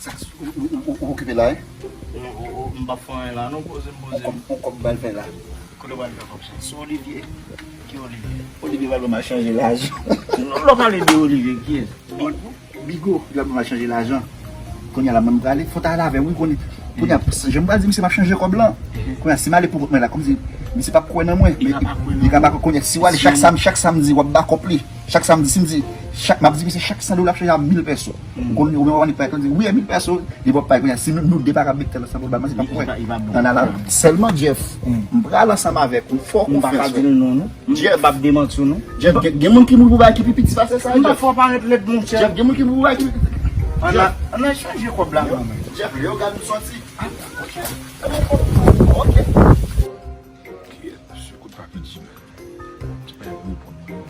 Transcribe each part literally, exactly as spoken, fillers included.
Sa k ou, ou, ou, ou, ou okipe la, wi? Ou, ou, ou, m p ap fè anyen la, non, poze m, poze m. On kòb, on kòb m pral fè la. Kote w pral fè kòb sa? Sou Olivier. Ki Olivier? Olivier pral ban m al chanje lajan. Lè w pale de Olivier, kiyès? Bigo, li pral ban m al chanje lajan. Kounye a la, mwen m prale, fò w ta ale avè m, wi, konnen. Kounye a, jan m pral di misye m ap chanje kòb lan. Kounye a, si m ale pou kont mwen la, kòmsi misye p ap kwè nan mwen. Li pa kwè nan mwen. Li ka pa kwè, kounye a, si w ale chak sam-, chak samdi, w ap bakòp li. Chak samdi, si m di, chak, m ap di misye chak san dola ap chanje a mil pèso. Ou konn, ou konn, ou konn, wi, e mil pèso, li p ap pale kounye a. Si nou, nou de pa ka mete tèt ansanm pou l ba l, misye p ap kwè. Nan, nan, nan. Sèlman, Jeff, m pral ansanm avèk ou, fè w konfyans, frè. M pa ka di l non, non. Jeff. M p ap demanti w, non. Jeff, gen, gen moun ki mouri pou bagay ki pi piti pase sa, Jeff. M pa fè w parèt lèd, monchè. Jeff, gen moun ki mouri pou bagay ki pi piti. Ann al, ann al chanje kòb la, non, men. Jeff, lè yo gade m sòti. Ah, ok. Ok. Kiyès? Mesye, kout papi Jim. Ti pa gwo pou mwen.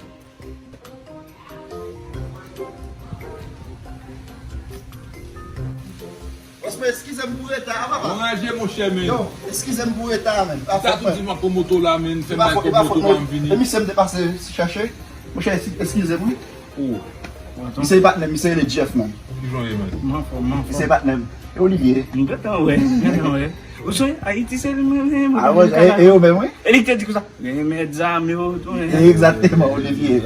Bòs mwen, eskize m pou reta a, papa. Anraje, monchè, men. Yo, eskize m pou reta a, men. Sa tou di m ap pran moto la, men. Fè m bay kòb moto pa m vini. E misye m te pase chèche. Monchè, eskize m, wi. Misye e patnè m, misye rele Jeff, man. Ki jan w ye, man? M anfòm, m anfòm. Misye e patnè m. E Olivier. M gentan wè, m gentan wè. Ou sonje Ayiti se li menm, menm, menm. Ah, e yo menm, wi. E li te di konsa, men mèt zam yo, tou, men. Egzakteman, Olivier.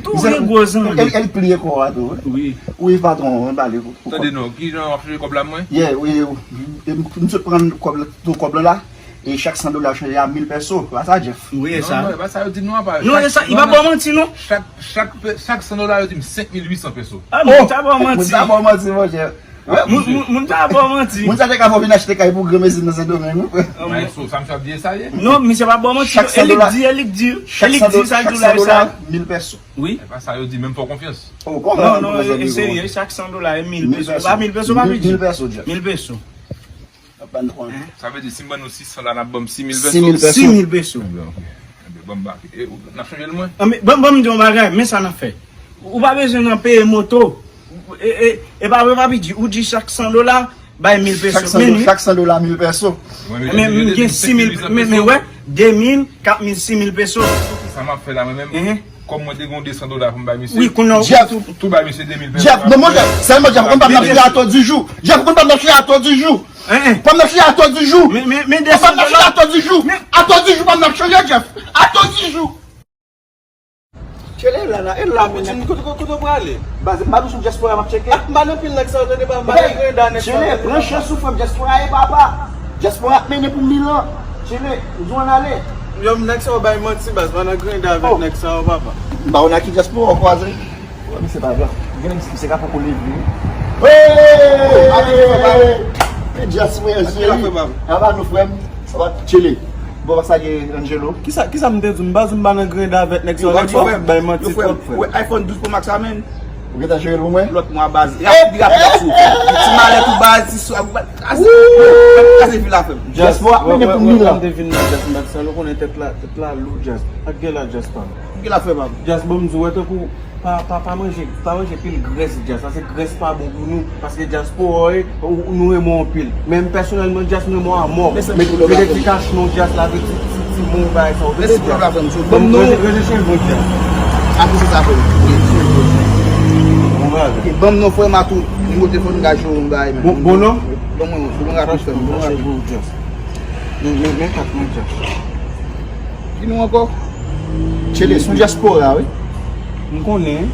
Tou gen gwo zanmi. E li pliye kò a tou, wi. Wi. Wi, patwon, mwen pale pou, pou. Tande non, ki jan w ap chanje kòb la, mwen? Yeah, wi, wi. E m, m sot pran kòb la, tou kòb la la. E chak san dola chanje a mil pèso. Pa sa, Jeff? Wi, e sa. Non, non, e pa sa yo di non, apa. Non, e sa, li pa ba w manti, non. Chak, chak, chak san dola, yo di m senk mil uit san pèso. Ah, moun sa ba w manti. Moun sa ba w manti, monchè. Moun, moun, moun sa ba w manti. Moun sa te ka fè w vin achte kay pou granmesi nan Sendomeng, wi, frè. Maestro, sa misye ap di e sa ye? Non, misye pa ba w manti. Chak san dola, e li k di, e li k di, e li k di sa, chak san dola, mil pèso. Wi. E pa sa yo di, menm fè w konfyans. Oh, kòman? Non, non, e serye, chak san dola, e mil pèso. E pa mil pèso, pa piti. Mil pèso, Jeff. Mil pèso. Sa vle di, si m ban nou sis san la, n ap ban m sis mil pèso? Sis mil pèso. Sis mil pèso. Ebyen, ok. Ebyen, ban m ba-, e, n ap chanje l, mwen? Ah, men, ban, ban m di yon bagay, men sa n ap fè. Ou pa bezwen nan peye moto. E, e, e pa vre, pa piti. Ou di chak san dola, bay mil pèso. Chak san dola, mil pèso. Men, men, m gen sis mil, men, men, wè, de mil, kat mil, sis mil pèso. Sa m ap fè la, mwen menm? Kòm mwen te gen de san dola pou m bay misye. Wi, kounye a, tou, tou bay misye de mil pèso. Jeff, non, monchè, sèlman, Jeff, ou konn pa m nan fè atò di jou. Jeff, ou konn pa m nan fè atò di jou. Hein, hein. Pa m nan fè atò di jou. Men, men, men, pa m nan fè atò di jou. Atò di jou, pa m nan chanje, Jeff. Atò di jou. Tchele la, la, e la, men. Kote, kote, kote w prale? Baz, m pa nou sou diaspora, m ap tcheke. Ah, m pa nan pil nèg sa yo, tande pa, m pa nan grenda nèg sa yo, tande pa. Tchele, branche sou frè m, diaspora ye, papa. Diaspora ap mennen pou Milan. Tchele, m di w ann ale. Yo, nèg sa yo bay manti, baz, m pa nan grenda avèk nèg sa yo, papa. M pa wè nan ki diaspora w kwaze. Wè, misye pa vle. Gen misye ka poko leve. Hey! Men diaspora, cheri. Apa nou, frè m? Sa va, Tchele? Bon, pa sa gen Angelo. Kisa, kisa m te di w? M pa di w m pa nan grenda avèk nèg sa yo, nèg sa yo bay manti twòp, frè. Wè iPhone douz Pro Max la, men. Ou gentan jere l pou mwen? Lòt mwa, baz. Rapid, rapid, ap sou. Ti malèt ou, baz, ti sou, ap kraze. Ap kraze vil la, frè m. Diaspora ap mennen pou Milan. M te vin nan Jazz, m pa t sal, ou konnen tèt la, tèt la lou, Jazz. Ak gen la, Jazz pa m. Gen la, frè m. Jazz, bon, m di w, wè, tankou Pa, pa, pa manje, pa manje pil grès, Jazz. Sa se grès pa bon pou nou. Paske diaspora, ou, nou renmen w anpil. Men m pèsonèlman, Jazz, m renmen w amò. Mete ti kach non, Jazz, la, ti, ti, ti bon bagay sa, ou tande, Jazz? Ban m non. Ranje, ranje cheve, Jazz. Apresye sa, frè m. Bon bagay. Ban m non, frè m, a tou. Nimo telefòn gaj yo, m bay, men. Bon, bon, non? Ban mwen, bon, rapid, frè m, bon, rapid. Men, men, men kat mwen, Jazz. Ki non ankò? Tchele, se yon diaspora, wi. M konnen.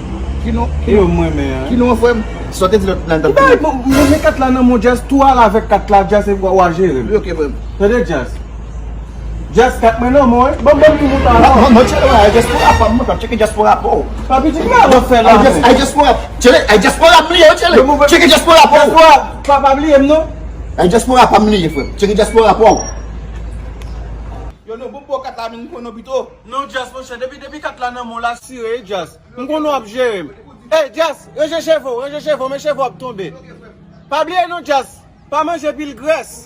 Ki non? E yo m renmen an. Ki non, frè m? Sa w te di lòt la, n t ap di. Ki bagay, bon, men, men kat la nan men w, Jazz, tou al avèk kat la, Jazz, epi w a jere l. Wi, ok, frè m. Tande, Jazz. Jazz, kat mwen nan men w, wi. Ban m, ban m tou moute avè w. Non, non, non, tchele, wè, diaspora pa m, mwen p ap tcheke diaspora pa w. Pa piti, ki bagay w ap fè la, men? Ay, diaspora. Tchele, ay, diaspora pa m li ye, wi, tchele. Tcheke diaspora pa w. Diaspora, pa, pa bliye m, non. Ay, diaspora pa m li ye, frè m. Tcheke diaspora pa w. Yo, non, bon, bon, kat la, men m konnen w pito. Non, Jazz, monchè, depi, depi kat la nan men w, l asire, wi, Jazz. M konnen w ap jere m. Ey, Jazz, ranje cheve w, ranje cheve w, men cheve w ap tonbe. Pa bliye non, Jazz, pa manje pil grès.